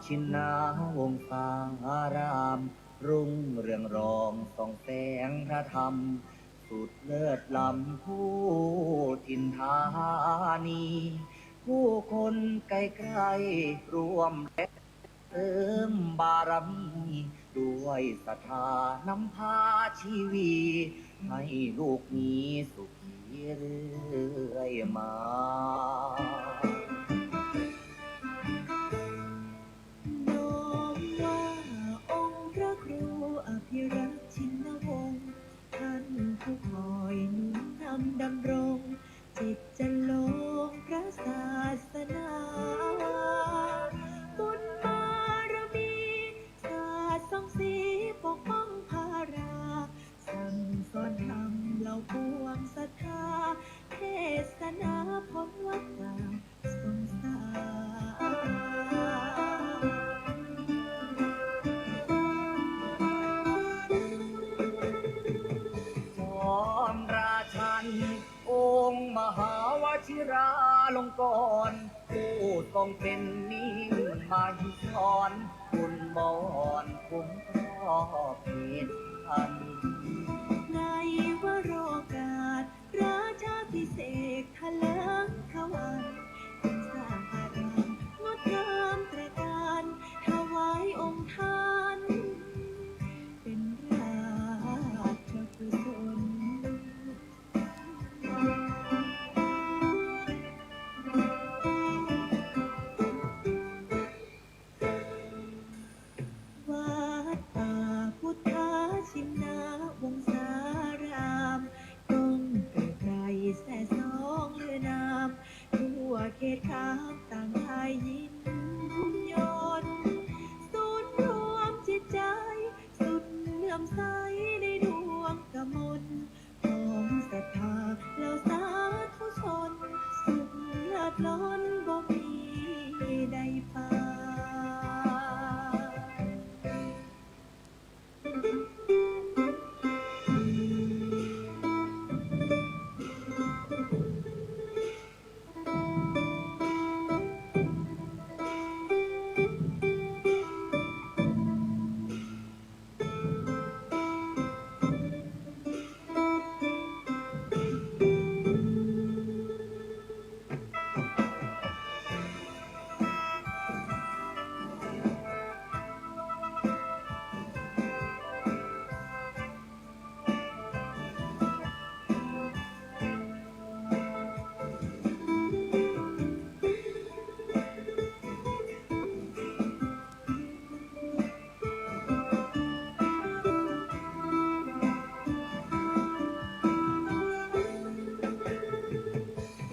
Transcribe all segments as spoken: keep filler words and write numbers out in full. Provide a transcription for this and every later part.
ชินนาวงศาราม รุ่งเรืองรองส่องแสงพระธรรม สุดเลิศล้ำผู้ถิ่นธานี ผู้คนไกลๆร่วมแรงเสริมบารมี ด้วยศรัทธานำพาชีวี ให้ลูกมีสุขีเรื่อยมา น้อมว่าองค์พระครูอภิรักษ์ชินวงศ์ ท่านผู้คอยหนุนนำดำรง จิตจะลงพระศาสนา บุญบารมี สาดส่องสีปกป้องพารา สั่งสอนธรรมเหล่าปวงศรัทธา เทศนาพ้นวัฏฏะสงสาร จอมราชัน องค์มหาวชิราลงกรณ์ ผู้ทรงเป็นมิ่งมหิธร บุญบอนคุ้มครอบเขตพัน ในวโรกาส ราชาภิเษกถลิงขวัญ สร้างอารามงดงามตระการ ถวายองค์ท่าน เป็นราชกุศล วัดป่าพุทธชินวงศาราม ต้องไกลไกลแสสองหรือนาม ทั่วเขตคามต่างได้ยินยน ศูนย์รวมจิตใจ สุดเลื่อมใสในดวงกมล ของศรัทธาเหล่าสาธุชน สุขเลิศล้นบ่มีใดปาน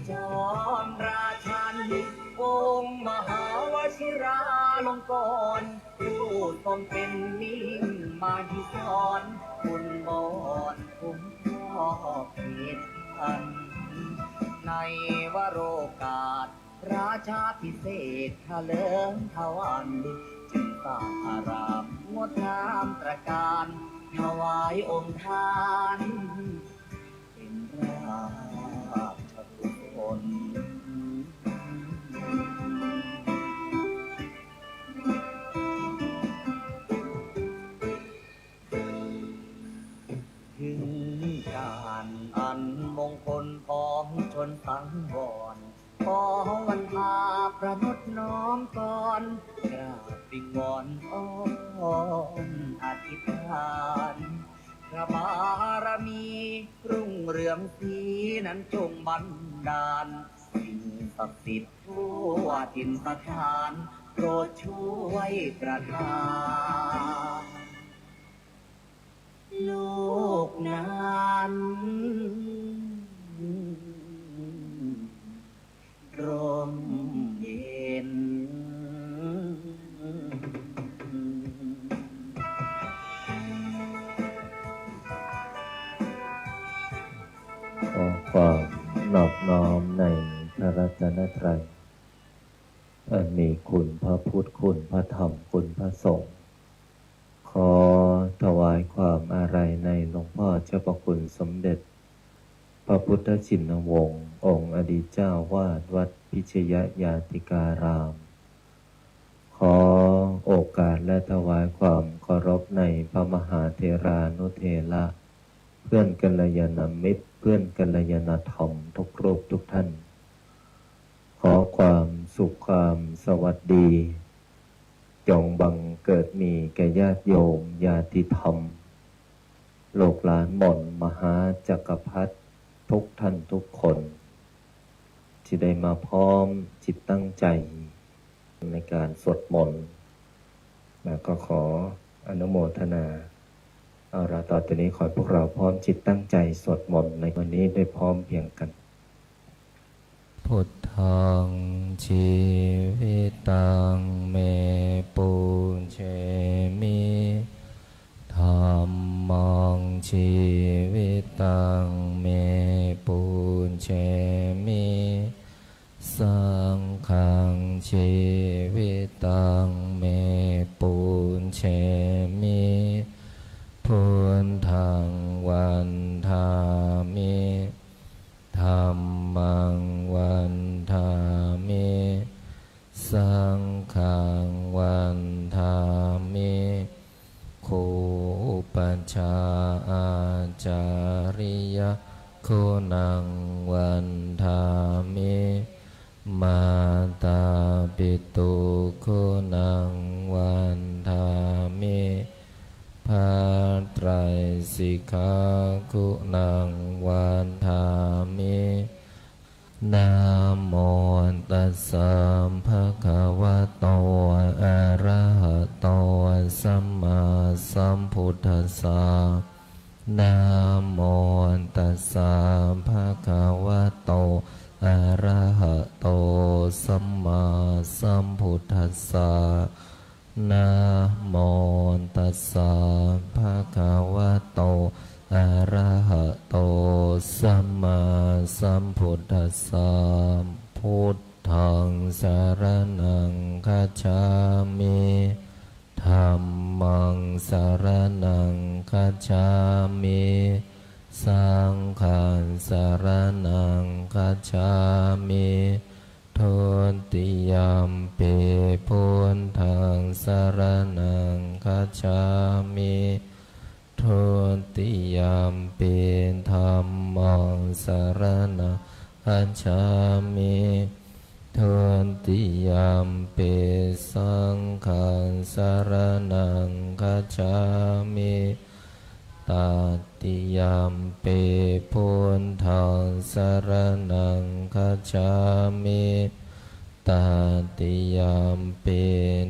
จอมราชัน องค์มหาวชิราลงกรณ์ ผู้ทรงเป็นมิ่งมหิธร บุญบอนคุ้มครอบเขตพัน ในวโรกาส ราชาภิเษกถลิงขวัญ จึงสร้างอารามงดงามตระการ ถวายองค์ท่าน เป็นราชกุศล ถึงการอันมงคลของชนสังวร ขอวันทาประนดน้อมกร กราบวิงวอนอ้อนอธิษฐาน พระบารมีรุ่งเรืองศรีนั้นจงบันดาล สิ่งศักดิ์สิทธิ์ทั่วถิ่นสถาน โปรดช่วยประทาน ลูกนั้นร่มเย็น ขอความนอบน้อมในพระรัตนตรัย อันมีคุณพระพุทธ คุณพระธรรม คุณพระสงฆ์ ขอถวายความอาลัยในหลวงพ่อเจ้าพระคุณสมเด็จ พระพุทธชินวงศ์ องค์อดีตเจ้าวาดวัดพิชยญาติการาม ข ขอโอกาสและถวายความเคารพในพระมหาเถรานุเถระ เพื่อนกัลยาณมิตร เพื่อนกัลยาณธรรมทุกรูปทุกท่าน ขอความสุขความสวัสดี จงบังเกิดมีแก่ญาติโยมญาติธรรม ลูกหลานมนต์มหาจักรพรรดิทุกท่านทุกคน ที่ได้มาพร้อมจิตตั้งใจในการสวดมนต์ แล้วก็ขออนุโมทนา เอาละ ต่อจากนี้ขอให้พวกเราพร้อมจิตตั้งใจสวดมนต์ในวันนี้ด้วยพร้อมเพรียงกัน Buddhaṃ jīvitaṃ me pūjemi. Dhammaṃ jīvitaṃ me pūjemi. Saṅghaṃ jīvitaṃ me pūjemi. Buddhaṃ vandāmi. Dhammaṃ vandāmi. Saṅghaṃ vandāmi. Guru upajjhāyācariyaguṇaṃ vandāmi. Mātāpituguṇaṃ vandāmi. Bhātraisikhaguṇaṃ vandāmi. Namo tassa bhagavato arahato sammāsambuddhassa. Namo tassa bhagavato arahato sammāsambuddhassa. Namo tassa bhagavato arahato sammāsambuddhassa. Buddhaṃ saraṇaṃ gacchāmi. Dhammaṃ saraṇaṃ gacchāmi. Saṅghaṃ saraṇaṃ gacchāmi. Dutiyampi buddhaṃ saraṇaṃ gacchāmi. Dutiyampi dhammaṃ saraṇaṃ gacchāmi. Dutiyampi saṅghaṃ saraṇaṃ gacchāmi. Tatiyampi buddhaṃ saraṇaṃ gacchāmi. Tatiyampi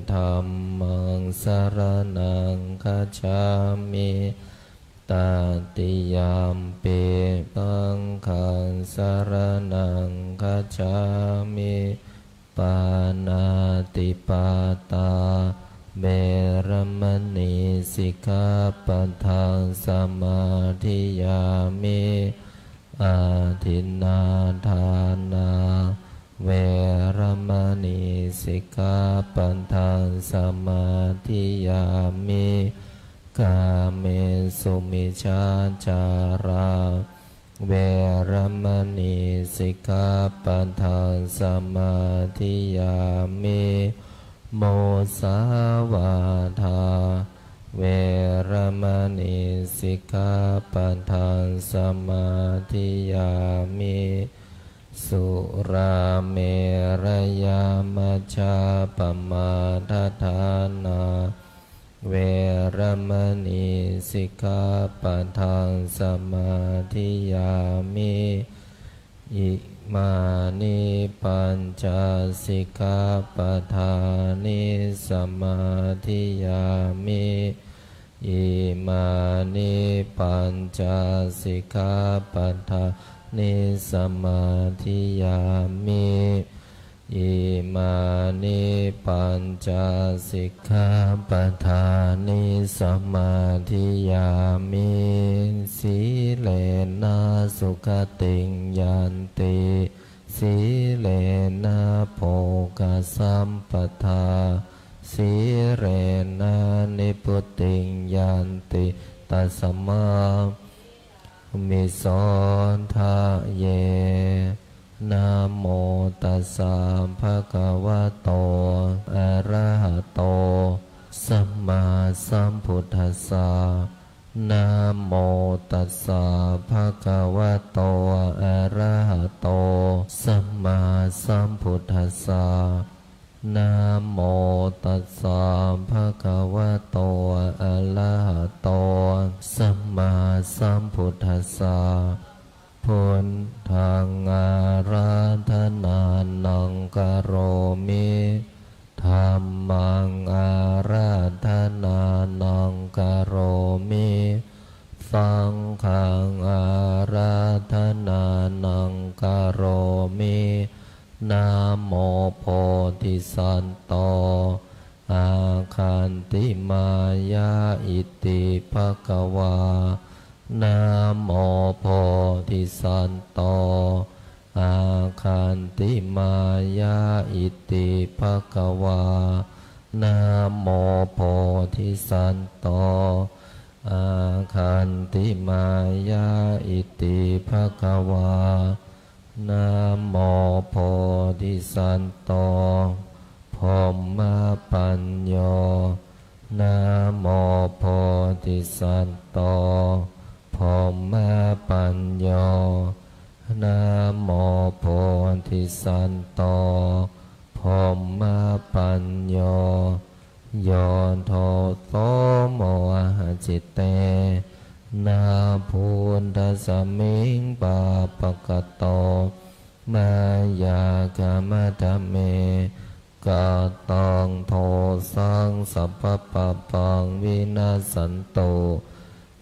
dhammaṃ saraṇaṃ gacchāmi. Tatiyampi saṅghaṃ saraṇaṃ gacchāmi. Pāṇātipātā veramaṇī sikkhāpadaṃ samādiyāmi. Adinnādānā veramaṇī sikkhāpadaṃ samādiyāmi. Kāmesu micchācārā veramaṇī sikkhāpadaṃ samādiyāmi. Musāvādā veramaṇī sikkhāpadaṃ samādiyāmi. Surāmerayamajjapamādaṭṭhānā veramaṇī sikkhāpadaṃ samādiyāmi. Imāni pañca sikkhāpadāni samādiyāmi. Imāni pañca sikkhāpadāni samādiyāmi. Imāni pañca sikkhāpadāni samādiyāmi. Sīlena sugatiṃ yanti, sīlena bhogasampadā, sīlena nibbutiṃ yanti, tasmā mi so tha ye. Namo tassa bhagavato arahato sammāsambuddhassa. Namo tassa bhagavato arahato sammāsambuddhassa. Namo tassa bhagavato arahato sammāsambuddhassa. Buddhaṃ ārādhanānaṃ karomi. Dhammaṃ ārādhanānaṃ karomi. Saṅghaṃ ārādhanānaṃ karomi. Namo bodhisatto āgantimāya iti bhagavā. Namo bodhisatto āgantimāya iti bhagavā. Namo bodhisatto āgantimāya iti bhagavā. Namo bodhisatto brahmapañño. Namo bodhisatto brahmapañño. Namo bodhisatto brahmapañño. Yo doso mohacitena buddhasmiṃ pāpakato mayā khamatha me kataṃ dosaṃ sabbapāpaṃ vinassantu.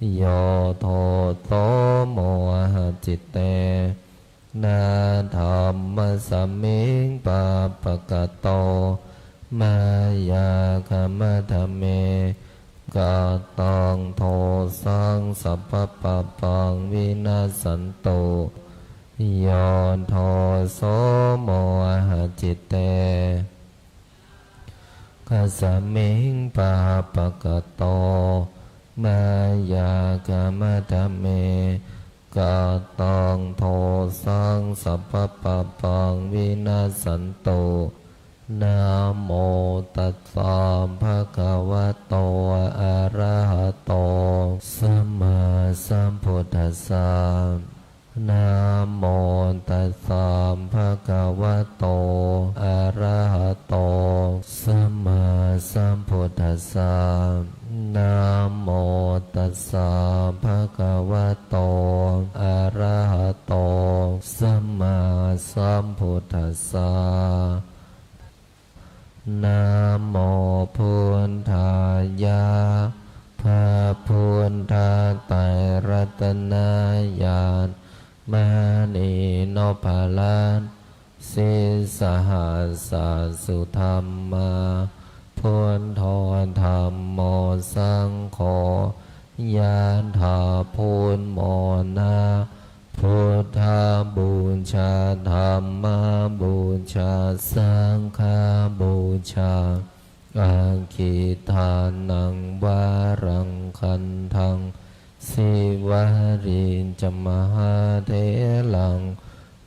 Yo doso mohacitena dhammasmiṃ pāpakato mayā khamatha me kataṃ dosaṃ sabbapāpaṃ vinassantu. Yo doso mohacitena saṅghasmiṃ pāpakato mayā khamatha me kataṃ dosaṃ sabbapāpaṃ vinassantu. Namo tassa bhagavato arahato sammāsambuddhassa. Namo tassa bhagavato arahato sammāsambuddhassa. Namo tassa bhagavato arahato sammāsambuddhassa. Namo buddhāya. พระพุทธไตรรัตนญาณ มณีนพรัตน์ sīsahassa sudhammā, พุทโธ ธัมโม สังโฆ ยะถา พุทโมนะ พุทธบูชา ธัมมบูชา สังฆบูชา Aggīdānaṃ varaṃ gandhaṃ, sīvalī ca mahātheraṃ,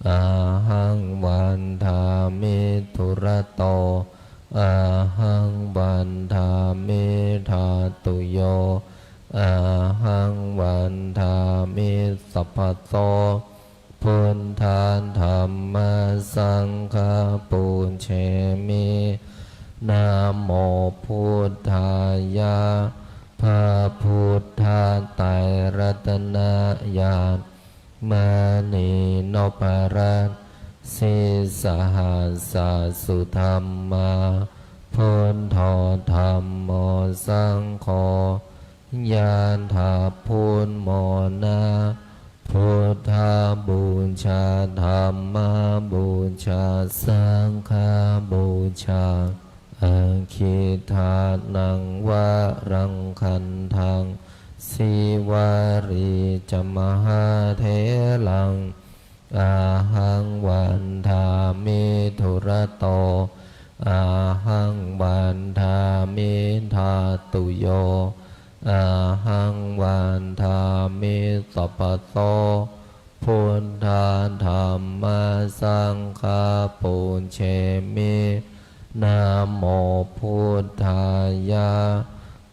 ahaṃ vandāmi dūrato, ahaṃ vandāmi dhātuyo, ahaṃ vandāmi sabbaso. Buddha dhamma saṅgha pūjemi. Namo buddhāya. พระพุทธไตรรัตนญาณ มณีนพรัตน์ sīsahassa sudhammā, พุทโธ ธัมโม สังโฆ ยะถา พุทโมนะ พุทธบูชา ธัมมบูชา สังฆบูชา Aggīdānaṃ varaṃ gandhaṃ, sīvalī ca mahātheraṃ, ahaṃ vandāmi dūrato, ahaṃ vandāmi dhātuyo, ahaṃ vandāmi sabbaso. Buddha Dhamma Saṅgha pūjemi. Namo Buddhāya.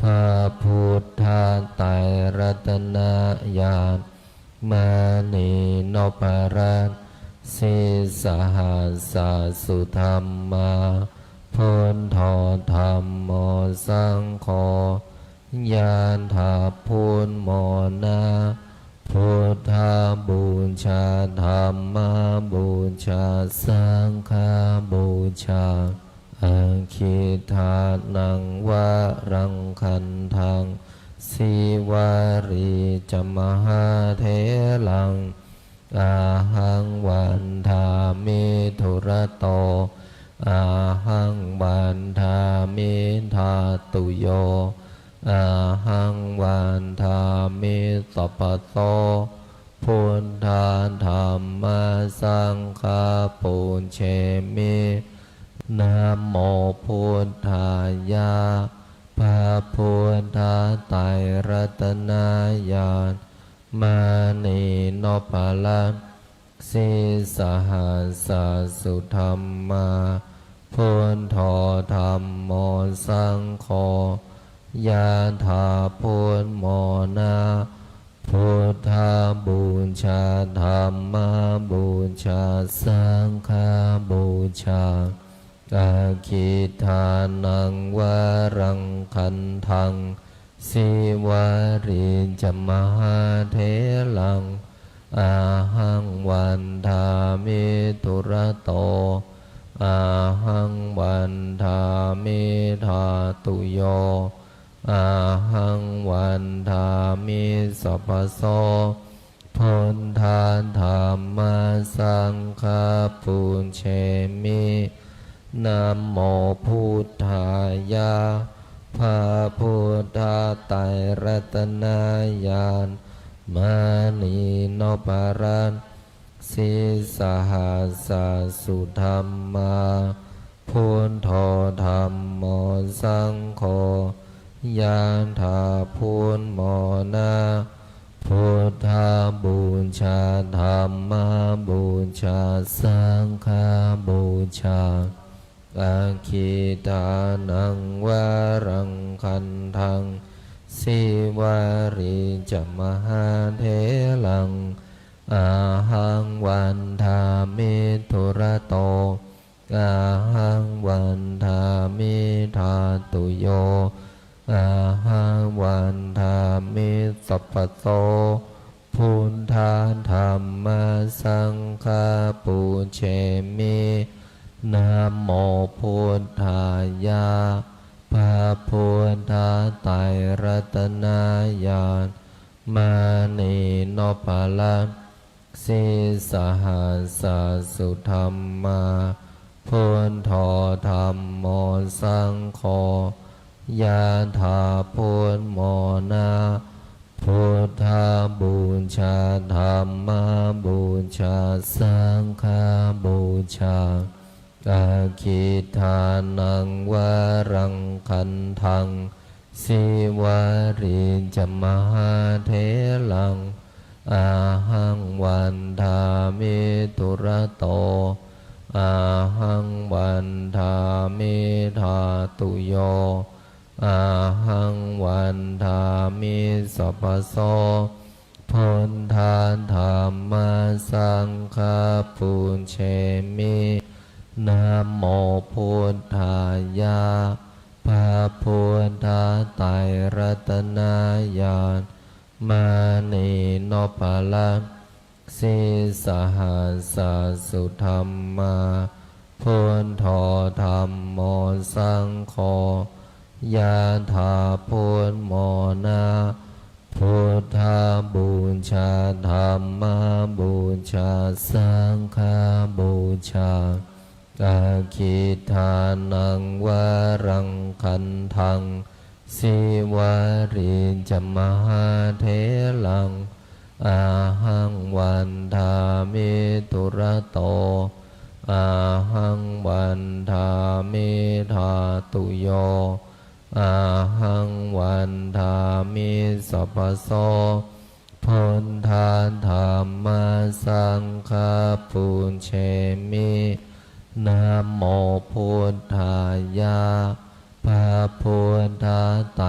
พระพุทธไตรรัตนญาณ มณีนพรัตน์ sīsahassa sudhammā, buddho dhammo saṅgho, ยาดาพุทโมนะ Buddhapūjā Dhammapūjā Saṅghapūjā. Aggidānaṃ varaṃ gandhaṃ sīvalī ca mahātheraṃ. Ahaṃ vandāmi dūrato, ahaṃ vandāmi dhātuyo, ahaṃ vandāmi sabbaso. Buddha Dhamma Saṅgha pūjemi. Namo Buddhāya. พระพุทธไตรรัตนญาณ มณีนพรัตน์ sīsahassa sudhammā, buddho dhammo saṅgho, ยาดาพุทโมนะ Buddhapūjā Dhammapūjā Saṅghapūjā. Aggidānaṃ varaṃ gandhaṃ sīvalī ca mahātheraṃ. Ahaṃ vandāmi dūrato, ahaṃ vandāmi dhātuyo, ahaṃ vandāmi sabbaso. Buddha Dhamma Saṅgha pūjemi. Namo Buddhāya. พระพุทธไตรรัตนญาณ มณีนพรัตน์ sīsahassa sudhammā, buddho dhammo saṅgho, ยาดาพุทโมนะ Buddhapūjā Dhammapūjā Saṅghapūjā. Aggidānaṃ varaṃ gandhaṃ sīvalī ca mahātheraṃ. Ahaṃ vandāmi dūrato, ahaṃ vandāmi dhātuyo, ahaṃ vandāmi sabbaso. Buddha Dhamma Saṅgha pūjemi. Namo Buddhāya. พระพุทธไตรรัตนญาณ มณีนพรัตน์ sīsahassa sudhammā, buddho dhammo saṅgho, ยาดาพุทโมนะ Buddhapūjā Dhammapūjā Saṅghapūjā. Aggidānaṃ varaṃ gandhaṃ sīvalī ca mahātheraṃ. Ahaṃ vandāmi dūrato, ahaṃ vandāmi dhātuyo, ahaṃ vandāmi sabbaso. Buddha Dhamma Saṅgha pūjemi. Namo Buddhāya. พระพุทธไตรรัตนญาณ มณีนพรัตน์ sīsahassa sudhammā, buddho dhammo saṅgho, ยาดาพุทโมนะ Buddhapūjā Dhammapūjā Saṅghapūjā. Aggidānaṃ varaṃ gandhaṃ sīvalī ca mahātheraṃ. Ahaṃ vandāmi dūrato, ahaṃ vandāmi dhātuyo, ahaṃ vandāmi sabbaso. Buddha dhamma saṅgha pūjemi. Namo buddhāya. พระพุทธไตร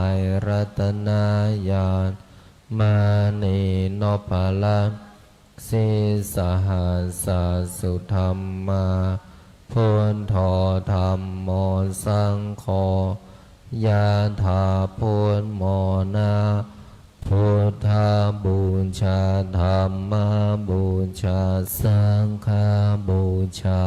รัตนญาณ มณีนพรัตน์ sīsahassa sudhammā, buddho dhammo saṅgho, yathābudmona, buddhapūjā, dhammapūjā, saṅghapūjā,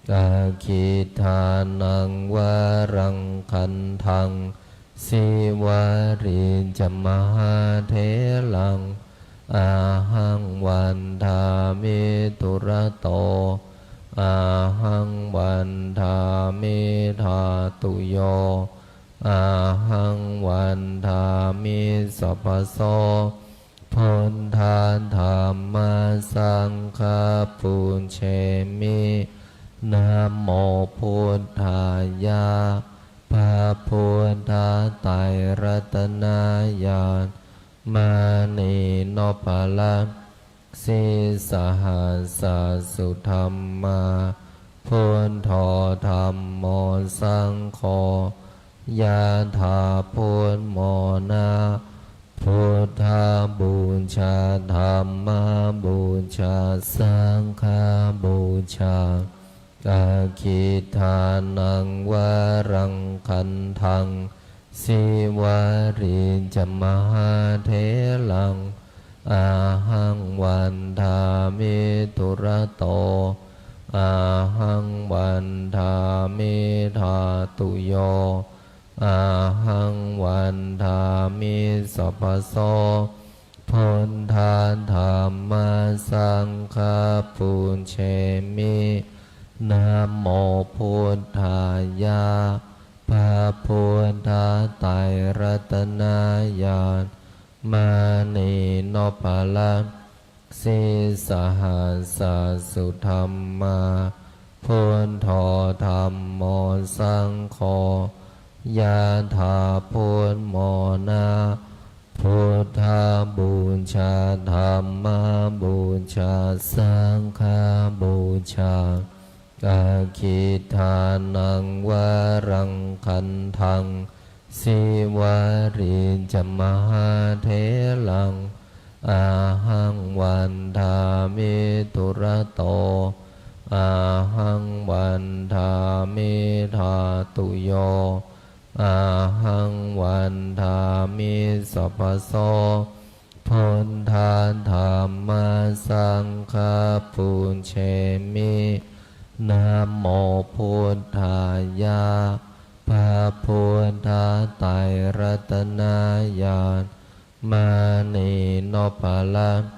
aggidānaṃ varaṃ gandhaṃ, sīvalī ca mahātheraṃ, ahaṃ vandāmi dūrato, ahaṃ vandāmi dhātuyo, ahaṃ vandāmi sabbaso. Buddha dhamma saṅgha pūjemi. Namo buddhāya. พระพุทธไตรรัตนญาณ มณีนพรัตน์ sīsahassa sudhammā, buddho dhammo saṅgho, yathābudmona, buddhapūjā, dhammapūjā, saṅghapūjā, aggidānaṃ varaṃ gandhaṃ, sīvalī ca mahātheraṃ, ahaṃ vandāmi dūrato, ahaṃ vandāmi dhātuyo, ahaṃ vandāmi sabbaso. Buddha dhamma saṅgha pūjemi. Namo buddhāya. พระพุทธไตรรัตนญาณ มณีนพรัตน์ sīsahassa sudhammā, buddho dhammo saṅgho, yathābudmona, buddhapūjā, dhammapūjā, saṅghapūjā, aggidānaṃ varaṃ gandhaṃ, sīvalī ca mahātheraṃ, ahaṃ vandāmi dūrato, ahaṃ vandāmi dhātuyo, ahaṃ vandāmi sabbaso. Buddha dhamma saṅgha pūjemi. Namo buddhāya. พระพุทธไตรรัตนญาณ มณีนพรัตน์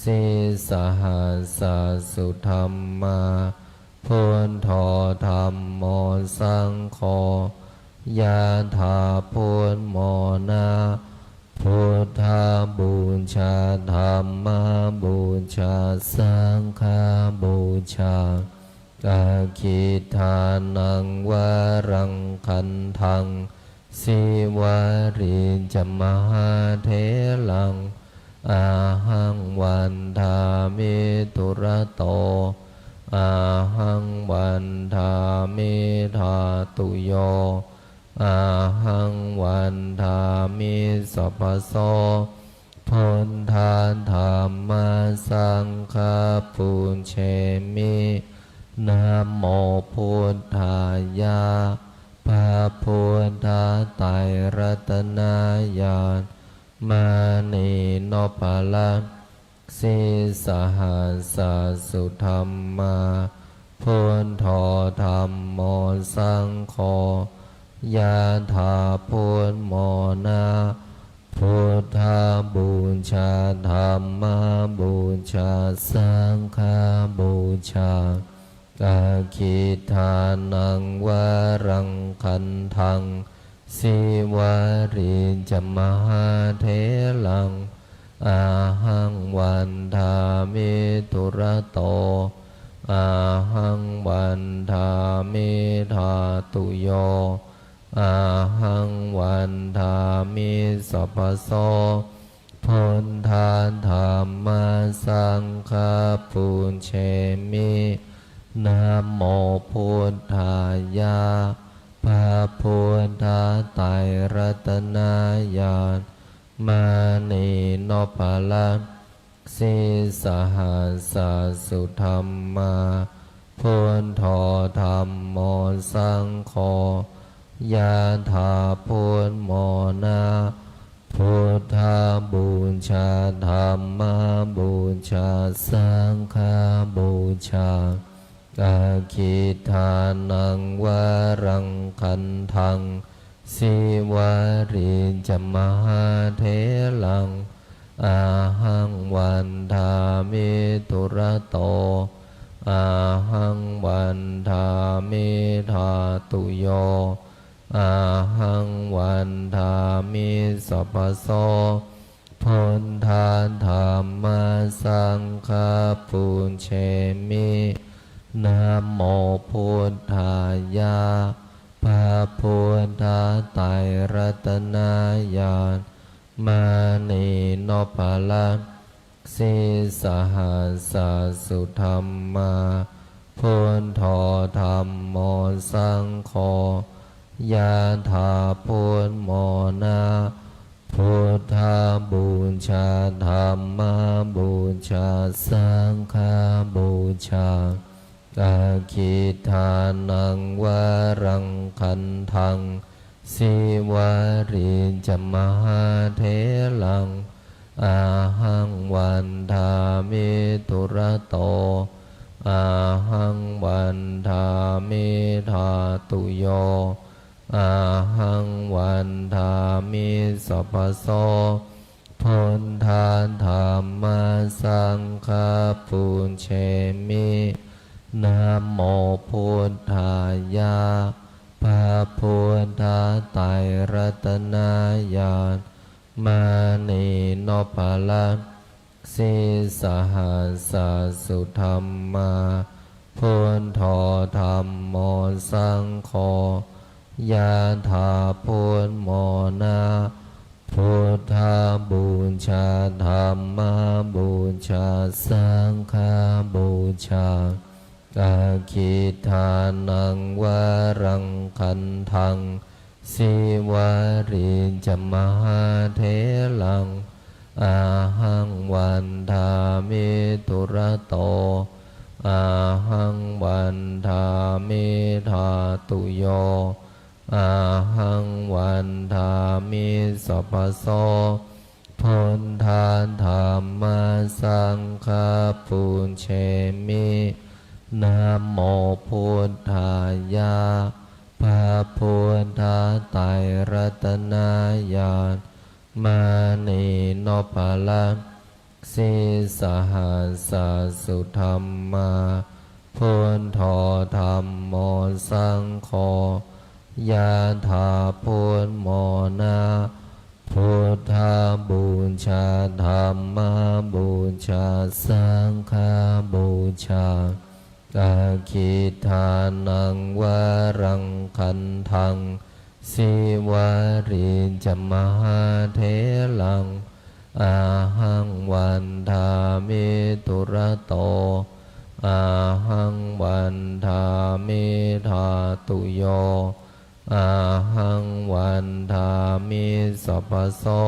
sīsahassa sudhammā, buddho dhammo saṅgho, yathābudmona, buddhapūjā, dhammapūjā, saṅghapūjā, aggidānaṃ varaṃ gandhaṃ, sīvalī ca mahātheraṃ, ahaṃ vandāmi dūrato, ahaṃ vandāmi dhātuyo, ahaṃ vandāmi sabbaso. Buddha dhamma saṅgha pūjemi. Namo buddhāya. พระพุทธไตรรัตนญาณ มณีนพรัตน์ sīsahassa sudhammā, buddho dhammo saṅgho, yathābudmona, buddhapūjā, dhammapūjā, saṅghapūjā, aggidānaṃ varaṃ gandhaṃ, sīvalī ca mahātheraṃ, ahaṃ vandāmi dūrato, ahaṃ vandāmi dhātuyo, ahaṃ vandāmi sabbaso. Buddha dhamma saṅgha pūjemi. Namo buddhāya. พระพุทธไตรรัตนญาณ มณีนพรัตน์ sīsahassa-sudhammā, buddho dhammo saṅgho, yathābudmona, buddhapūjā, dhammapūjā, saṅghapūjā, aggidānaṃ varaṃ gandhaṃ, sīvalī ca mahātheraṃ, ahaṃ vandāmi dūrato, ahaṃ vandāmi dhātuyo, ahaṃ vandāmi sabbaso. Buddha dhamma saṅgha pūjemi. Namo buddhāya. พระพุทธไตรรัตนญาณ มณีนพรัตน์ sīsahassa-sudhammā, buddho dhammo saṅgho, yathābudmona, buddhapūjā, dhammapūjā, saṅghapūjā, aggidānaṃ varaṃ gandhaṃ, sīvalī ca mahātheraṃ, ahaṃ vandāmi dūrato, ahaṃ vandāmi dhātuyo, ahaṃ vandāmi sabbaso. Buddha dhamma saṅgha pūjemi. Namo buddhāya. พระพุทธไตรรัตนญาณ มณีนพรัตน์ sīsahassa-sudhammā, buddho dhammo saṅgho, yathābudmona, buddhapūjā, dhammapūjā, saṅghapūjā, aggidānaṃ varaṃ gandhaṃ, sīvalī ca mahātheraṃ, ahaṃ vandāmi dūrato, ahaṃ vandāmi dhātuyo, ahaṃ vandāmi sabbaso. Buddha dhamma saṅgha pūjemi. Namo buddhāya. พระพุทธไตรรัตนญาณ มณีนพรัตน์ sīsahassa-sudhammā, buddho dhammo saṅgho, yathābudmona, buddhapūjā, dhammapūjā, saṅghapūjā, aggidānaṃ varaṃ gandhaṃ, sīvalī ca mahātheraṃ, ahaṃ vandāmi dūrato, ahaṃ vandāmi dhātuyo, ahaṃ vandāmi sabbaso.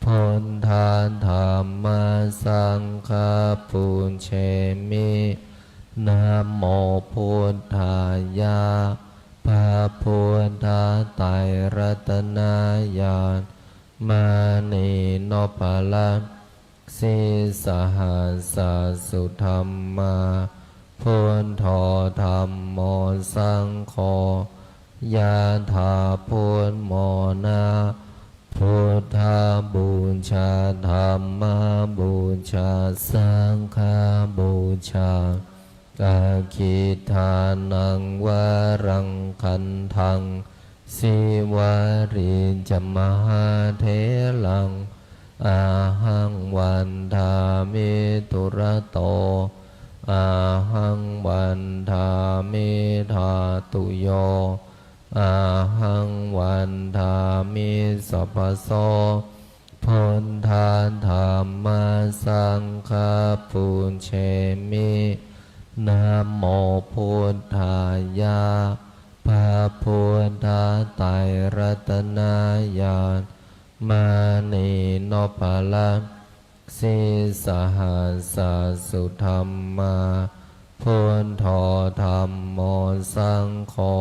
Buddha dhamma saṅgha pūjemi. Namo buddhāya. พระพุทธไตรรัตนญาณ มณีนพรัตน์ sīsahassa-sudhammā, buddho dhammo saṅgho, yathābudmona, buddhapūjā, dhammapūjā, saṅghapūjā, aggidānaṃ varaṃ gandhaṃ, sīvalī ca mahātheraṃ, ahaṃ vandāmi dūrato, ahaṃ vandāmi dhātuyo, ahaṃ vandāmi sabbaso. Buddha dhamma saṅgha pūjemi. Namo buddhāya. พระพุทธไตรรัตนญาณ มณีนพรัตน์ sīsahassa sudhammā, buddho dhammo saṅgho,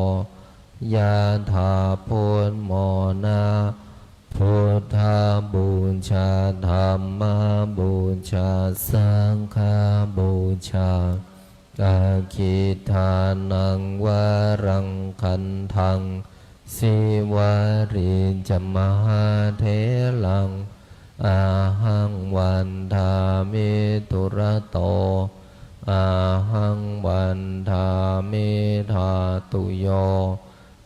ยะถา พุทโธ นะ Buddhapūjā, Dhammapūjā, Saṅghapūjā. Aggidānaṃ varaṃ gandhaṃ, Sīvalī ca mahātheraṃ, ahaṃ vandāmi dūrato, ahaṃ vandāmi dhātuyo,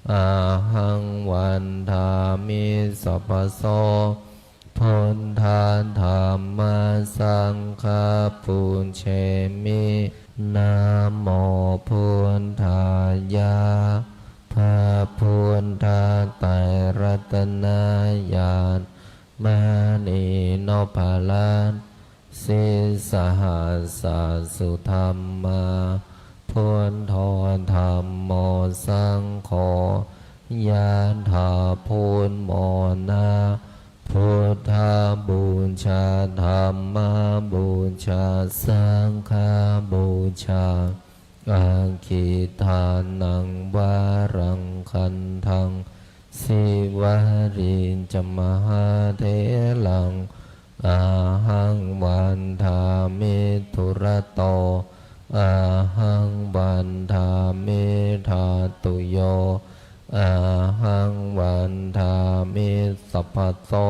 ahaṃ vandāmi sabbaso. Buddha dhamma saṅgha pūjemi. Namo buddhāya. พระพุทธไตรรัตนญาณ มณีนพรัตน์ sīsahassa sudhammā, buddho dhammo saṅgho, ยะถา พุทโธ นะ Buddhapūjā, Dhammapūjā, Saṅghapūjā. Aggidānaṃ varaṃ gandhaṃ, Sīvalī ca mahātheraṃ, ahaṃ vandāmi dūrato, ahaṃ vandāmi dhātuyo, ahaṃ vandāmi sabbaso.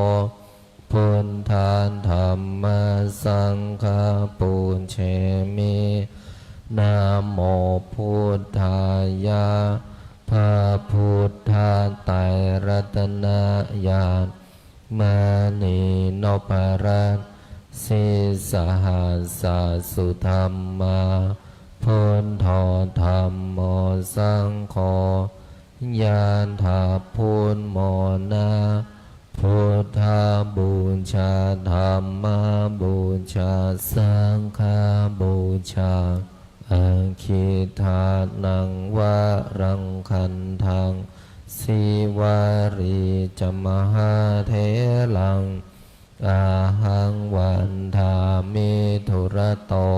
Buddha dhamma saṅgha pūjemi. Namo buddhāya. พระพุทธไตรรัตนญาณ มณีนพรัตน์ sīsahassa sudhammā, buddho dhammo saṅgho, ยะถา พุทโธ นะ Buddhapūjā, Dhammapūjā, Saṅghapūjā. Aggidānaṃ varaṃ gandhaṃ, Sīvalī ca mahātheraṃ, ahaṃ vandāmi dūrato,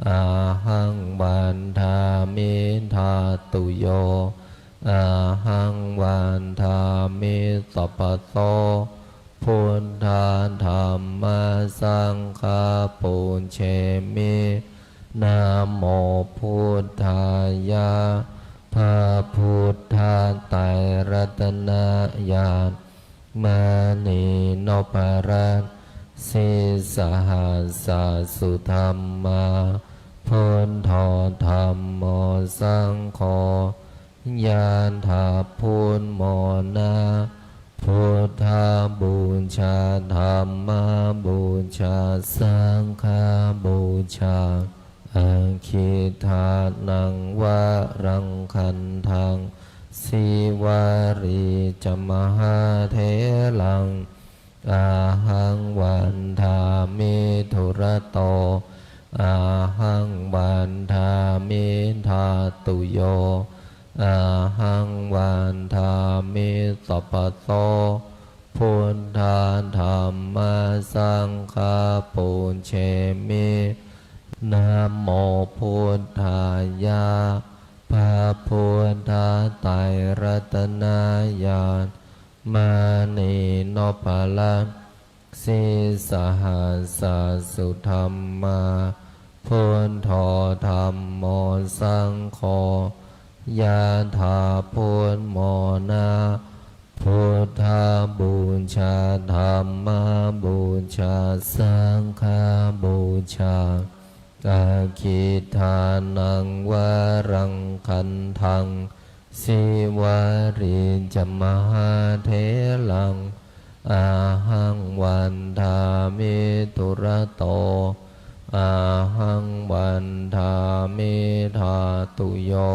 ahaṃ vandāmi dhātuyo, ahaṃ vandāmi sabbaso. Buddha dhamma saṅgha pūjemi. Namo buddhāya. พระพุทธไตรรัตนญาณ มณีนพรัตน์ sīsahassa sudhammā, buddho dhammo saṅgho, ยะถา พุทโธ นะ Buddhapūjā, Dhammapūjā, Saṅghapūjā. Aggidānaṃ varaṃ gandhaṃ, Sīvalī ca mahātheraṃ, ahaṃ vandāmi dūrato, ahaṃ vandāmi dhātuyo, ahaṃ vandāmi sabbaso. Buddha dhamma saṅgha pūjemi. Namo buddhāya. พระพุทธไตรรัตนญาณ มณีนพรัตน์ sīsahassa sudhammā, buddho dhammo saṅgho, yathā buddhamona. Buddhapūjā, Dhammapūjā, Saṅghapūjā. Aggidānaṃ varaṃ gandhaṃ, Sīvalī ca mahātheraṃ, ahaṃ vandāmi dūrato, ahaṃ vandāmi dhātuyo,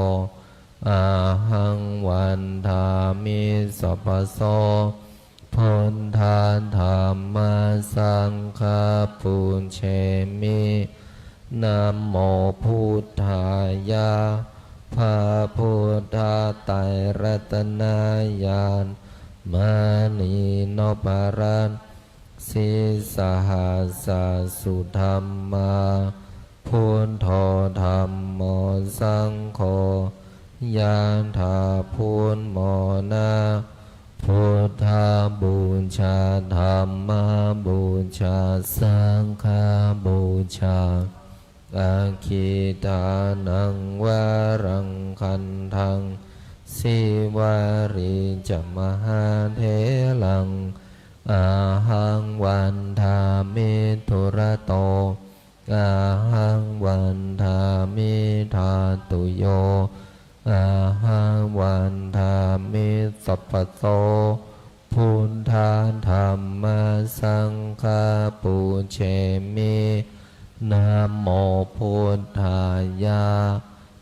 ahaṃ vandāmi sabbaso. Buddha Dhamma Saṅgha pūjemi. Namo Buddhāya. พระพุทธไตรรัตนญาณ มณีนพรัตน์ Sīsahassa-sudhammā, Buddho Dhammo Saṅgho, ยะถา พุทโธ นะ Buddhapūjā, Dhammapūjā, Saṅghapūjā. Aggidānaṃ varaṃ gandhaṃ, Sīvalī ca mahātheraṃ, Ahaṃ vandāmi dūrato, Ahaṃ vandāmi dhātuyo, Ahaṃ vandāmi sabbaso. Buddha Dhamma Saṅgha pūjemi. Namo Buddhāya.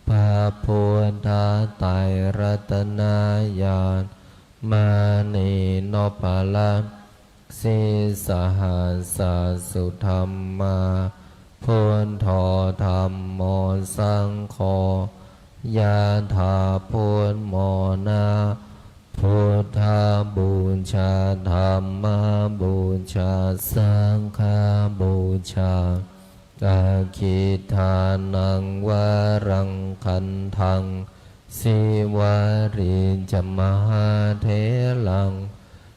พระพุทธไตรรัตนญาณ มณีนพรัตน์ Sīsahassa-sudhammā, Buddho Dhammo Saṅgho, ยะถา พุทโธ นะ Buddhapūjā, Dhammapūjā, Saṅghapūjā. Aggidānaṃ varaṃ gandhaṃ, Sīvalī ca mahātheraṃ,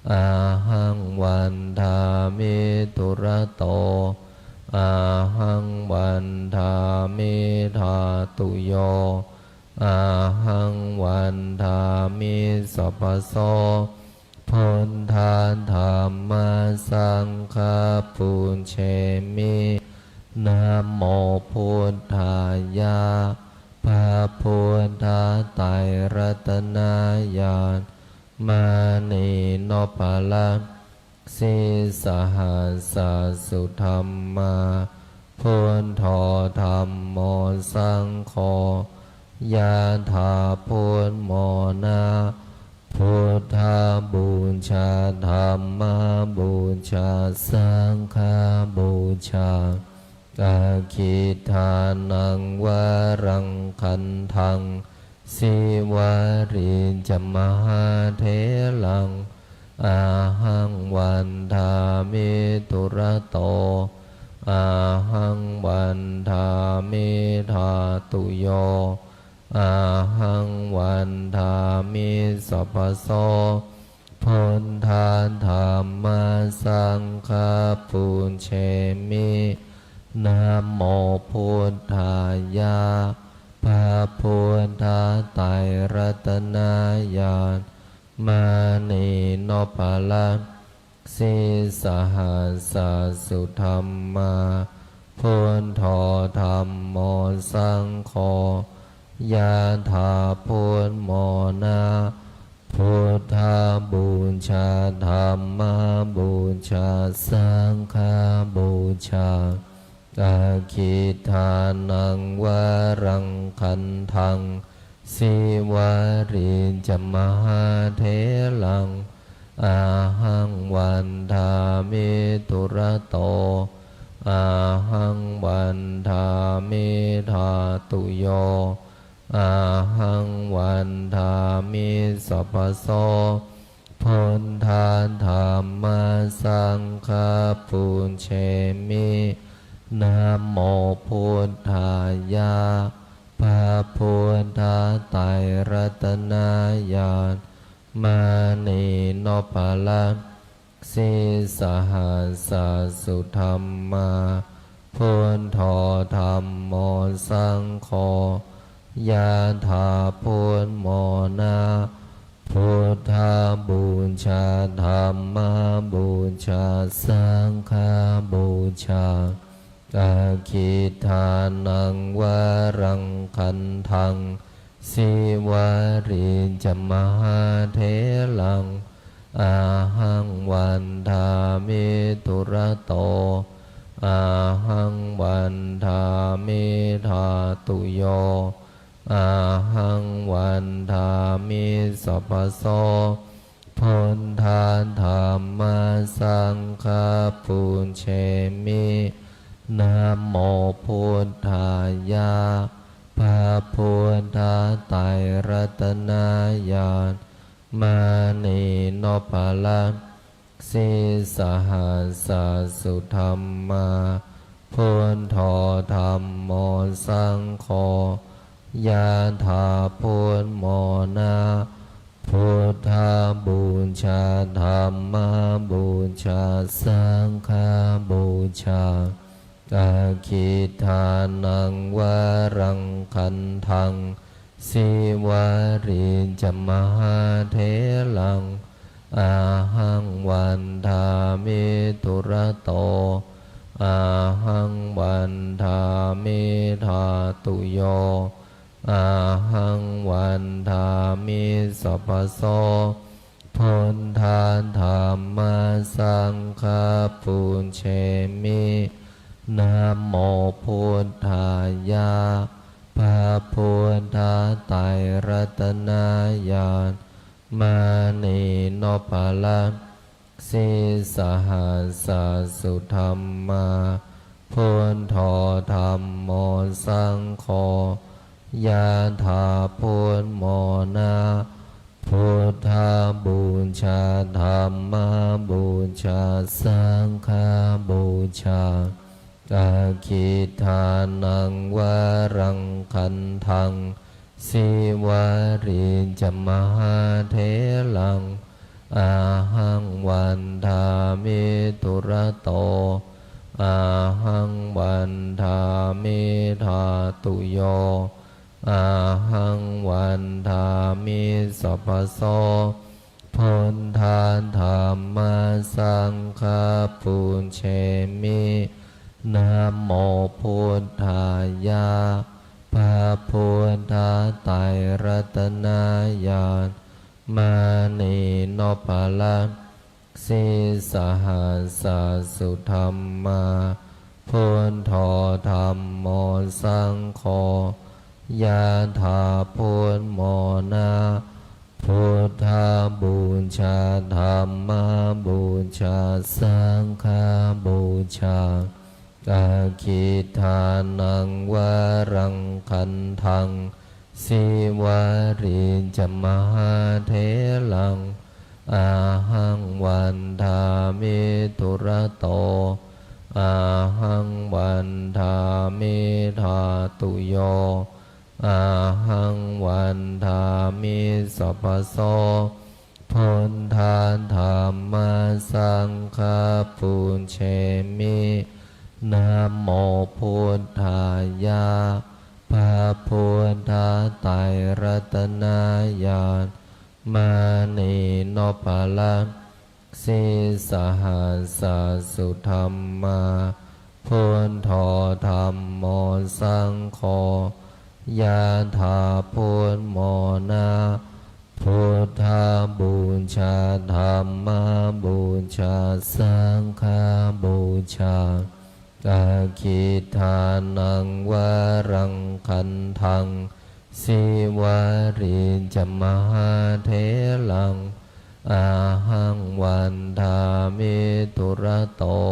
Ahaṃ vandāmi dūrato, Ahaṃ vandāmi dhātuyo, Ahaṃ vandāmi sabbaso. Buddha Dhamma Saṅgha pūjemi. Namo Buddhāya. พระพุทธไตรรัตนญาณ มณีนพรัตน์ Sīsahassa-sudhammā, Buddho Dhammo Saṅgho, ยะถา พุทโธ นะ Buddhapūjā, Dhammapūjā, Saṅghapūjā. Aggidānaṃ varaṃ gandhaṃ, Sīvalī ca mahātheraṃ, Ahaṃ vandāmi dūrato, Ahaṃ vandāmi dhātuyo, Ahaṃ vandāmi sabbaso. Buddha Dhamma Saṅgha pūjemi. Namo Buddhāya. พระพุทธไตรรัตนญาณ มณีนพรัตน์ Sīsahassa-sudhammā, Buddho Dhammo Saṅgho, ยะถา พุทโธ นะ Buddhapūjā, Dhammapūjā, Saṅghapūjā. Aggidānaṃ varaṃ gandhaṃ, Sīvalī ca mahātheraṃ, Ahaṃ vandāmi dūrato, Ahaṃ vandāmi dhātuyo, Ahaṃ vandāmi sabbaso. Buddha Dhamma Saṅgha pūjemi. Namo Buddhāya. พระพุทธไตรรัตนญาณ มณีนพรัตน์ Sīsahassa-sudhammā, Buddho Dhammo Saṅgho, ยะถา พุทโธ นะ Buddhapūjā, Dhammapūjā, Saṅghapūjā. Aggidānaṃ varaṃ gandhaṃ, Sīvalī ca mahātheraṃ, Ahaṃ vandāmi dūrato, Ahaṃ vandāmi dhātuyo, Ahaṃ vandāmi sabbaso. Buddha Dhamma Saṅgha pūjemi. Namo Buddhāya. พระพุทธไตรรัตนญาณ มณีนพรัตน์ Sīsahassa-sudhammā, Buddho Dhammo Saṅgho, yathā Buddhamona. Buddhapūjā, Dhammapūjā, Saṅghapūjā. Aggidānaṃ varaṃ gandhaṃ, Sīvalī ca mahātheraṃ, ahaṃ vandāmi dūrato. Ahaṃ vandāmi dhātuyo, ahaṃ vandāmi sabbaso. Buddha Dhamma Saṅgha pūjemi. Namo Buddhāya. พระพุทธไตรรัตนญาณ มณีนพรัตน์ Sīsahassa-sudhammā, Buddho Dhammo Saṅgho, yathā Buddhamona. Buddhapūjā, Dhammapūjā, Saṅghapūjā. Aggidānaṃ varaṃ gandhaṃ, Sīvalī ca mahātheraṃ, ahaṃ vandāmi dūrato. Ahaṃ vandāmi dhātuyo, ahaṃ vandāmi sabbaso. Buddha Dhamma Saṅgha pūjemi. Namo Buddhāya. พระพุทธไตรรัตนญาณ มณีนพรัตน์ Sīsahassa-sudhammā, Buddho Dhammo Saṅgho, yathā Buddhamona. Buddhapūjā, Dhammapūjā, Saṅghapūjā. Aggidānaṃ varaṃ gandhaṃ, Sīvalī ca mahātheraṃ, ahaṃ vandāmi dūrato. Ahaṃ vandāmi dhātuyo, ahaṃ vandāmi sabbaso. Buddha Dhamma Saṅgha pūjemi. Namo Buddhāya. พระพุทธไตรรัตนญาณ มณีนพรัตน์ Sīsahassa-sudhammā, Buddho Dhammo Saṅgho, yathā Buddhamona. Buddhapūjā, Dhammapūjā, Saṅghapūjā. Aggidānaṃ varaṃ gandhaṃ, Sīvalī ca mahātheraṃ, ahaṃ vandāmi dūrato.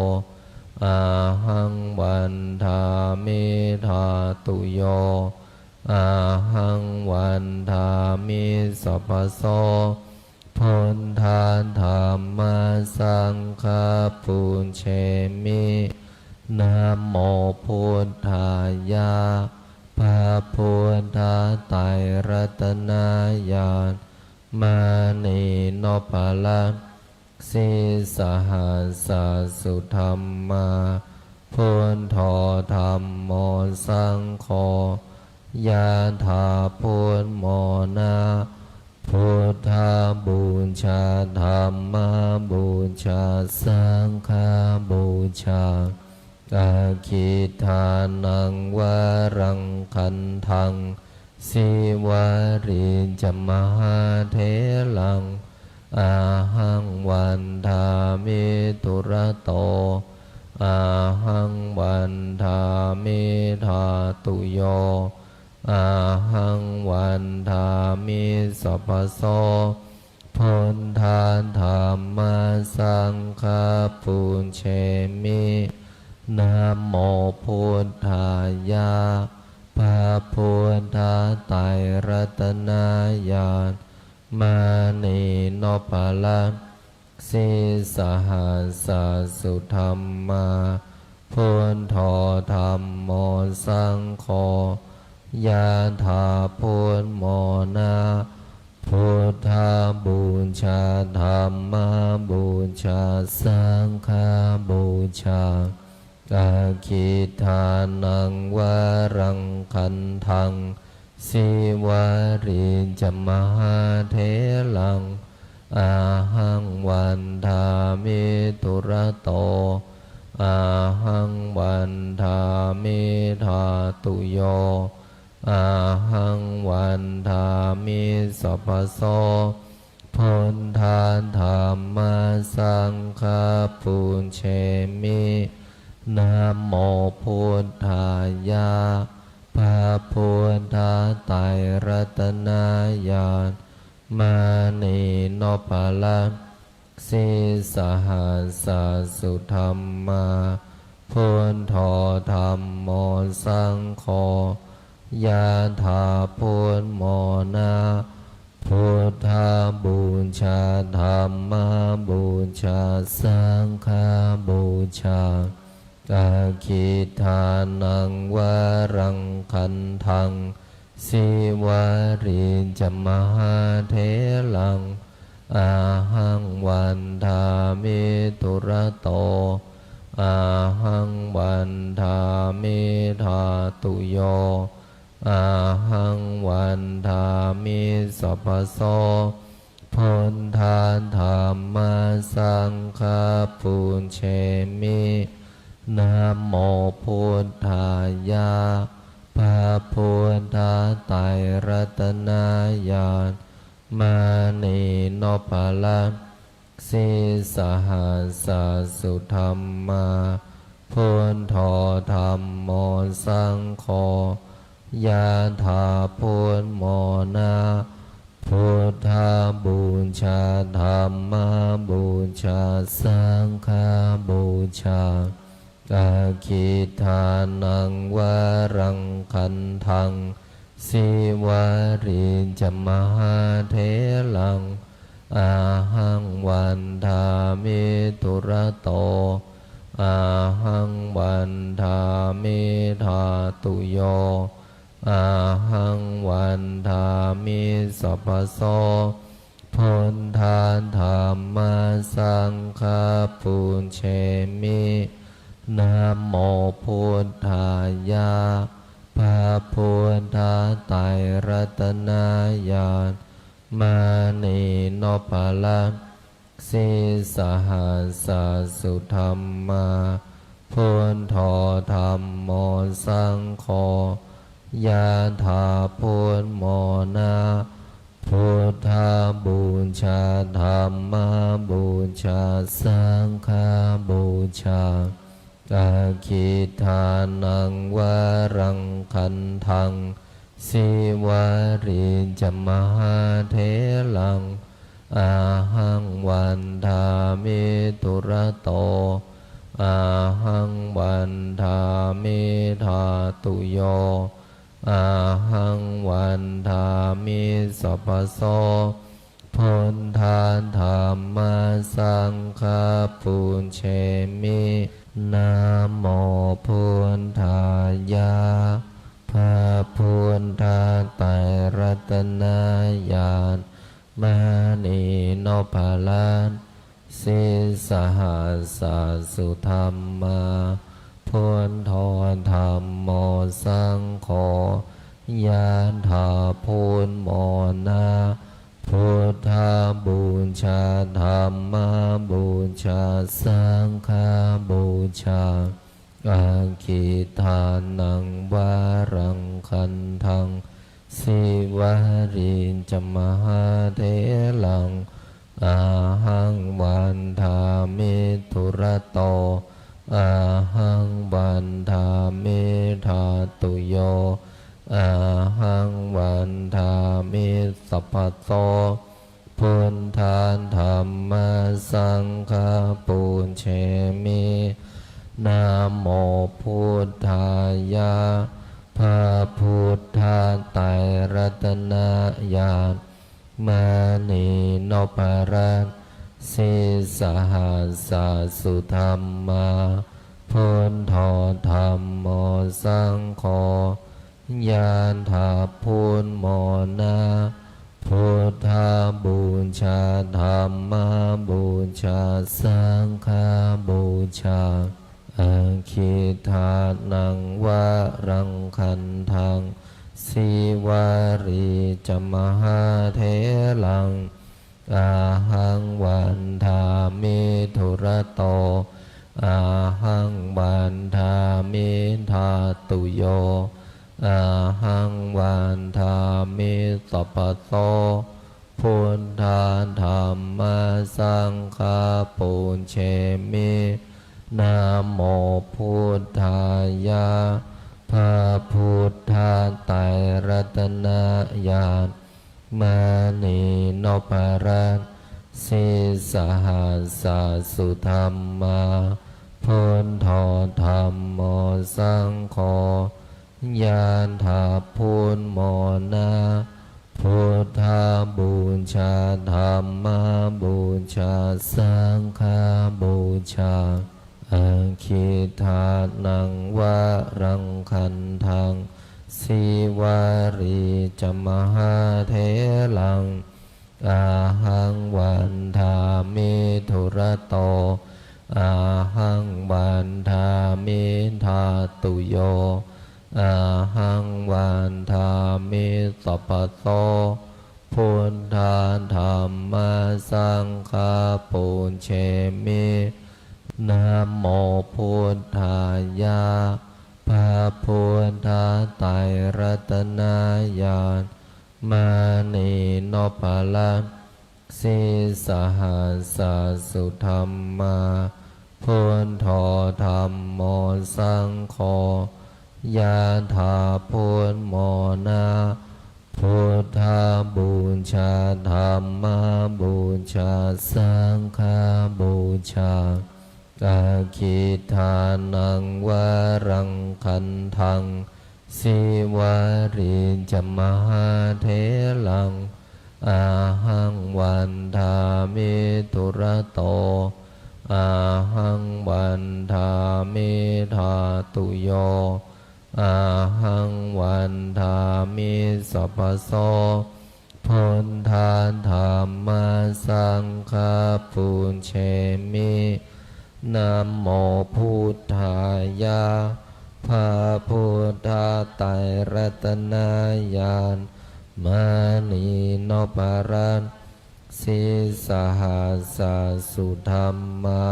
Ahaṃ vandāmi dhātuyo, ahaṃ vandāmi sabbaso. Buddha Dhamma Saṅgha pūjemi. Namo Buddhāya. พระพุทธไตรรัตนญาณ มณีนพรัตน์ Sīsahassa-sudhammā, Buddho Dhammo Saṅgho, yathā Buddhamona. Buddhapūjā, Dhammapūjā, Saṅghapūjā. Aggidānaṃ varaṃ gandhaṃ, Sīvalī ca mahātheraṃ, ahaṃ vandāmi dūrato. Ahaṃ vandāmi dhātuyo, ahaṃ vandāmi sabbaso. Buddha dhamma saṅgha pūjemi. Namo buddhāya. พระพุทธไตรรัตนญาณ มณีนพรัตน์ sīsahassa sudhammā, buddho dhammo saṅgho, yathā buddhamona. Buddhapūjā, dhammapūjā, saṅghapūjā. Aggidānaṃ varaṃ gandhaṃ, Sīvalī ca mahātheraṃ, ahaṃ vandāmi dūrato, ahaṃ vandāmi dhātuyo, ahaṃ vandāmi sabbaso. Buddha dhamma saṅgha pūjemi. Namo buddhāya. พระพุทธไตรรัตนญาณ มณีนพรัตน์ sīsahassa sudhammā, buddho dhammo saṅgho, yathā buddhamona. Buddhapūjā, dhammapūjā, saṅghapūjā. Aggidānaṃ varaṃ gandhaṃ, Sīvalī ca mahātheraṃ, ahaṃ vandāmi dūrato, ahaṃ vandāmi dhātuyo, ahaṃ vandāmi sabbaso. Buddha dhamma saṅgha pūjemi. Namo buddhāya. พระพุทธไตรรัตนญาณ มณีนพรัตน์ sīsahassa sudhammā, buddho dhammo saṅgho, yathā buddhamona. Buddhapūjā, dhammapūjā, saṅghapūjā. Aggidānaṃ varaṃ gandhaṃ, Sīvalī ca mahātheraṃ, ahaṃ vandāmi dūrato, ahaṃ vandāmi dhātuyo, ahaṃ vandāmi sabbaso. Buddha dhamma saṅgha pūjemi. Namo buddhāya. พระพุทธไตรรัตนญาณ มณีนพรัตน์ sīsahassa sudhammā, buddho dhammo saṅgho, yathā buddhamona. Buddhapūjā, dhammapūjā, saṅghapūjā. Aggidānaṃ varaṃ gandhaṃ, Sīvalī ca mahātheraṃ, ahaṃ vandāmi dūrato, ahaṃ vandāmi dhātuyo, ahaṃ vandāmi sabbaso. Buddha dhamma saṅgha pūjemi. Namo buddhāya. พระพุทธไตรรัตนญาณ มณีนพรัตน์ sīsahassa sudhammā, buddho dhammo saṅgho, yathā buddhamona. Buddhapūjā, dhammapūjā, saṅghapūjā. Aggidānaṃ varaṃ gandhaṃ, Sīvalī ca mahātheraṃ, ahaṃ vandāmi dūrato, ahaṃ vandāmi dhātuyo, ahaṃ vandāmi sabbaso. Buddha dhamma saṅgha pūjemi. Namo buddhāya. พระพุทธไตรรัตนญาณ มณีนพรัตน์ sīsahassadhamma. Buddho dhammo saṅgho. ยาดาพุทโมนะ Buddhabūjā dhammabūjā saṅghabūjā. Aggidānaṃ varaṃ gandhaṃ sīvalī ca mahātheraṃ. Ahaṃ vandāmi dūrato. Ahaṃ vandāmi dhātuyo. Ahaṃ vandāmi sabbaso. Buddha dhamma saṅgha pūjemi. Namo buddhāya. พระพุทธไตรรัตนญาณ มณีนพรัตน์ sīsahassadhamma. Buddho dhammo saṅgho. ยาดาพุทโมนะ Buddhabūjā dhammabūjā saṅghabūjā. Aggidānaṃ varaṃ gandhaṃ sīvalī ca mahātheraṃ. Ahaṃ vandāmi dūrato. Ahaṃ vandāmi dhātuyo. Ahaṃ vandāmi sabbaso. Buddha dhamma saṅgha pūjemi. Namo buddhāya. พระพุทธไตรรัตนญาณ มณีนพรัตน์ sīsahassadhamma. Buddho dhammo saṅgho. ยาดาพุทโมนะ Buddhabūjā dhammabūjā saṅghabūjā. Aggidānaṃ varaṃ gandhaṃ sīvalī ca mahātheraṃ. Ahaṃ vandāmi dūrato. Ahaṃ vandāmi dhātuyo. Ahaṃ vandāmi sabbaso. Buddha dhamma saṅgha pūjemi. Namo buddhāya. พระพุทธไตรรัตนญาณ มณีนพรัตน์ sīsahassadhamma.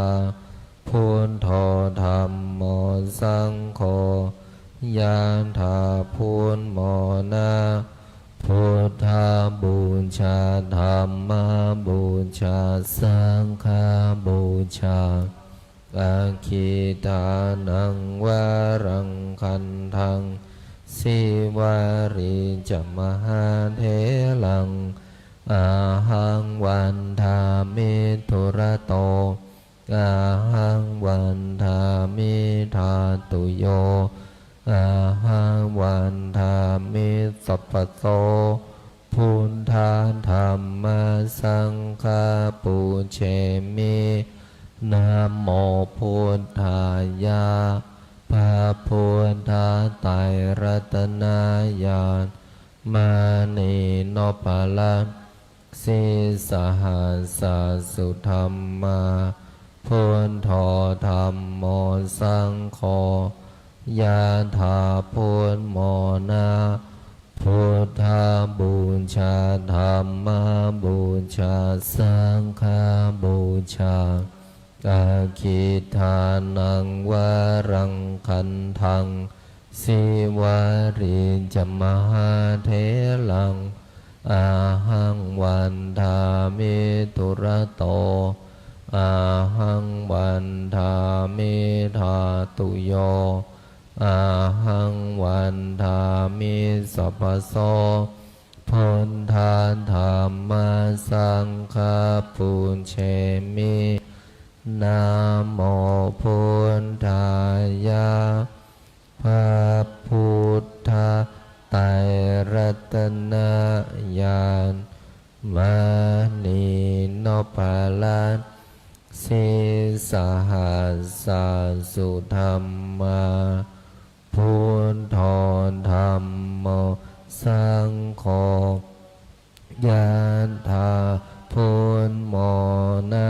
Buddho dhammo saṅgho. ยาดาพุทโมนะ Buddhabūjā dhammabūjā saṅghabūjā. Aggidānaṃ varaṃ gandhaṃ sīvalī ca mahātheraṃ. Ahaṃ vandāmi dūrato. Ahaṃ vandāmi dhātuyo. Ahaṃ vandāmi sabbaso. Buddha dhamma saṅgha pūjemi. Namo buddhāya. พระพุทธไตรรัตนญาณ มณีนพรัตน์ sīsahassadhamma. Buddho dhammo saṅgho. ยาดาพุทโมนะ Buddhabūjā dhammabūjā saṅghabūjā. Aggidānaṃ varaṃ gandhaṃ sīvalī ca mahātheraṃ. Ahaṃ vandāmi dūrato. Ahaṃ vandāmi dhātuyo. Ahaṃ vandāmi sabbaso. Buddha dhamma saṅgha pūjemi. Namo buddhāya. พระพุทธไตรรัตนญาณ มณีนพรัตน์ sīsahassa sudhammā, buddho dhammo saṅgho, yathā buddhamona.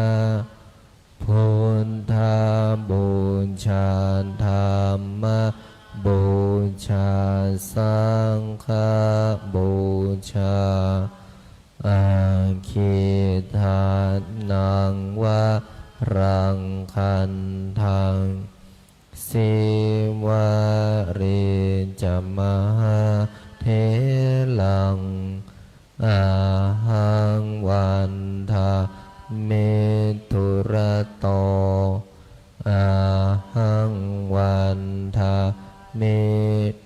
Buddhapūjā, dhammapūjā, saṅghapūjā, aggīdānaṃ varaṃ khandhaṃ, sīvalī ca mahātheraṃ, ahaṃ vandāmi dūrato, ahaṃ vandāmi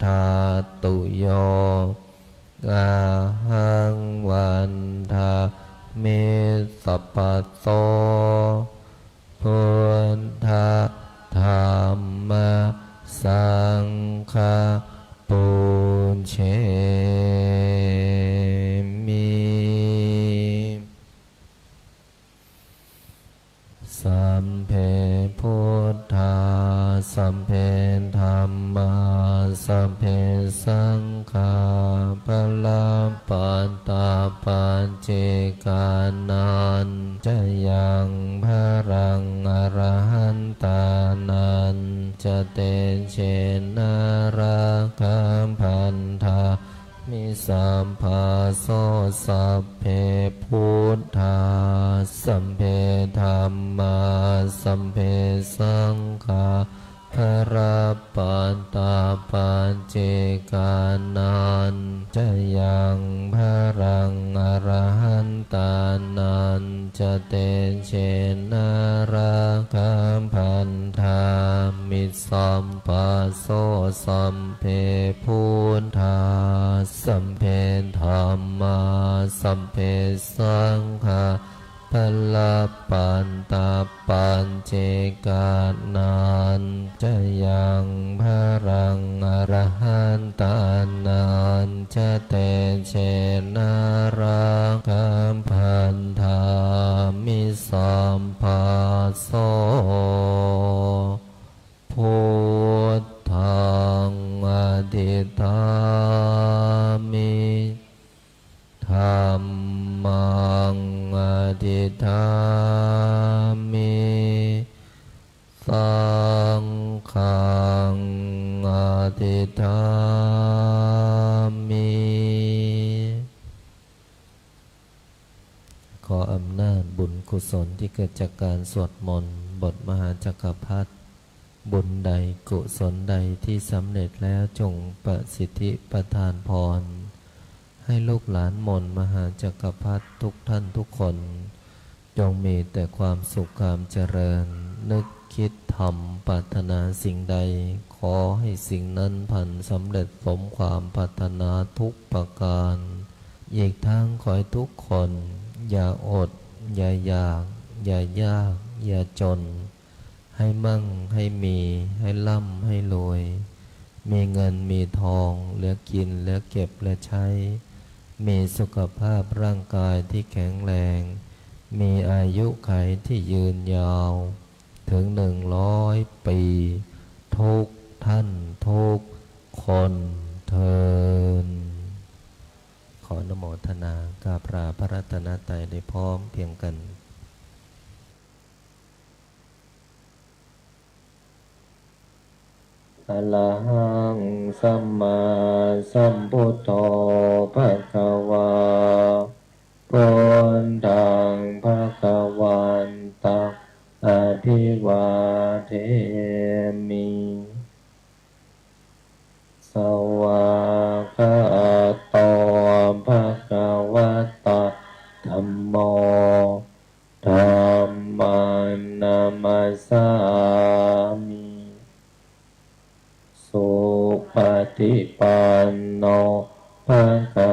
dhātuyo, ahaṃ vandāmi sabbato. Buddha dhamma saṅgha pūjemi. Sabbe buddhā, sabbe dhammā, sabbe saṅghā, balappattā paccekānañca yaṃ balaṃ arahantānañca tejena rakkhaṃ bandhā mi sabbaso. Sabbe buddhā, sabbe dhammā, sabbe saṅghā, balappattā paccekānañca yaṃ balaṃ arahantānañca tejena rakkhaṃ bandhā mi sabbaso. Sabbe buddhā, sabbe dhammā, sabbe saṅghā, balappattā paccekānañca yaṃ balaṃ arahantānañca tejena rakkhaṃ bandhā mi sabbaso. Buddhaṃ adhiṭṭhāmi, dhammaṃ adhiṭṭhāmi, saṅghaṃ adhiṭṭhāmi. ขออำนาจบุญกุศลที่เกิดจากการสวดมนต์บทมหาจักรพรรดิ บุญใดกุศลใดที่สำเร็จแล้วจงประสิทธิประทานพร ให้ลูกหลานมนต์มหาจักรพรรดิทุกท่านทุกคน จงมีแต่ความสุขความเจริญ นึกคิดทำปรารถนาสิ่งใด ขอให้สิ่งนั้นพลันสำเร็จสมความปรารถนาทุกประการ อีกทั้งขอให้ทุกคน อย่าอด อย่าอยาก อย่ายาก อย่าจน ให้มั่ง ให้มี ให้ร่ำ ให้รวย มีเงิน มีทอง เหลือกิน เหลือเก็บ เหลือใช้ มีสุขภาพร่างกายที่แข็งแรง มีอายุขัยที่ยืนยาว ถึงหนึ่งร้อยปี ทุกท่านทุกคนเทอญ ขออนุโมทนากราบลาพระรัตนตรัยได้พร้อมเพรียงกัน Arahaṃ sammāsambuddho bhagavā, buddhaṃ bhagavantaṃ abhivādemi. Svākkhāto bhagavatā dhammo, dhammaṃ namassāmi. Supaṭipanno bhagavā